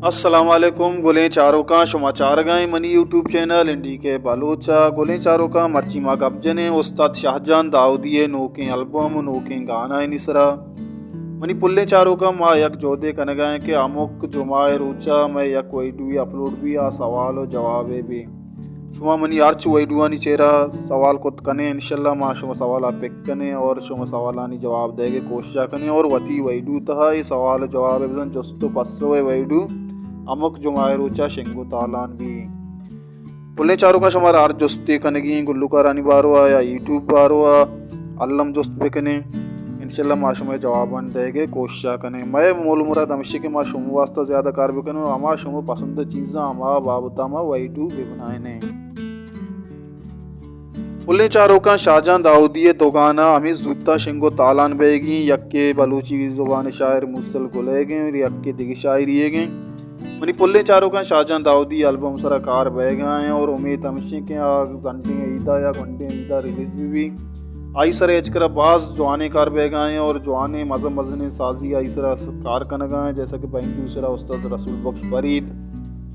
السلام علیکم گلیں چاروکاں، شما چارگائیں منی یوٹیوب چینل این ڈی کے بلوچ ءَ۔ گلیں چاروکاں، مرچی ما گپ جنیں استاد شاہجان داؤدی ءِ نوکیں البم و نوکیں گانا ءِ سرا۔ منی پلیں چاروکاں، ما یک جہدے کنگائیں کہ ہمک جمعہ ءِ روچا مئے یک ویڈیوے اپلوڈ بی، آ سوال و جوابے بی۔ شما منی ہرچ ویڈیوانی چیرا سوال کت کنیں، انشاءاللہ ما شما سوالا پک کنیں اور شما سوالانی جواب دئیگے کوششا کنیں اور وتی ویڈیو تہا اے سوال و جواب بزن جست و پسو ءِ ویڈیو ہمک جمعہ ءِ روچا شنگ و تالان بی۔ گلیں چاروکاں، شمارا ہر جستے کنگی گلوکارانی باروا یا یوٹیوب باروا الم جست بکنیں، انشاءاللہ ما شمئے جوابان دئیگے کوششا کنیں۔ مئے مول مراد ہمشی کہ ما شما واسطہ زیادہ کار بکنیں و ہما شما پسند چیزاں ہما بابتا ما ویڈیو ببنائینیں۔ گلیں چاروکاں، شاہجان داؤدی ءِ دو گانا ہمے زوتا شنگ و تالان بئیگی، یکے بلوچی زبان شاعر موصل گل ئیگیں اور یکے دگہ شاعری ئیگیں۔ منی پلیں چاروکاں، شاہجان داؤدی البم سرا کار بئیگا ایں اور امیت ہمشیں کہ آ زنڈیں عیدا یا گونڈیں عیدا ریلیز بہ بی۔ آئی سرا اچ کرا باز جوانیں کار بئیگا ایں اور جوانیں مزن مزنیں سازی آئی سرا س-، کار کنگا ایں، جیسا کہ بینجو سرا استاد رسول بخش فرید،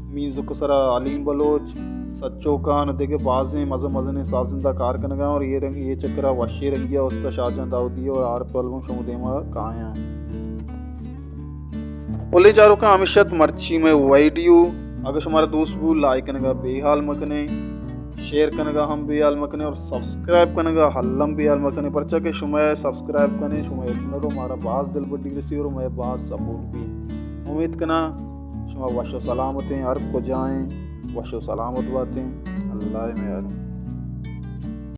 میوزک سرا علیم بلوچ، سچو خان و دگہ بازیں مزن مزنیں سازندہ کار کنگا ایں اور اے رنگ، اے چکرا وشیں رنگیا استاد شاہجان داؤدی اور آر پہ البم شما دیما کایاں۔ گلیں چاروکاں، ہمیش ات مرچی مئے ویڈیو۔ اگہ شمارا دوست بو، لائک کنگا بے حال مکنیں، شیئر کنگا ہم بے حال مکنیں اور سبسکرائب کنگا الم بے حال مکنیں، پرچا کہ شما سبسکرائب کنیں، شما چینل و مارا باز دلبڈی رسی اور مئے باز سپورٹ بی۔ امیت کناں شما وش و سلامتیں، ہر کجائیں وش و سلامت باتیں۔ اللہ میار۔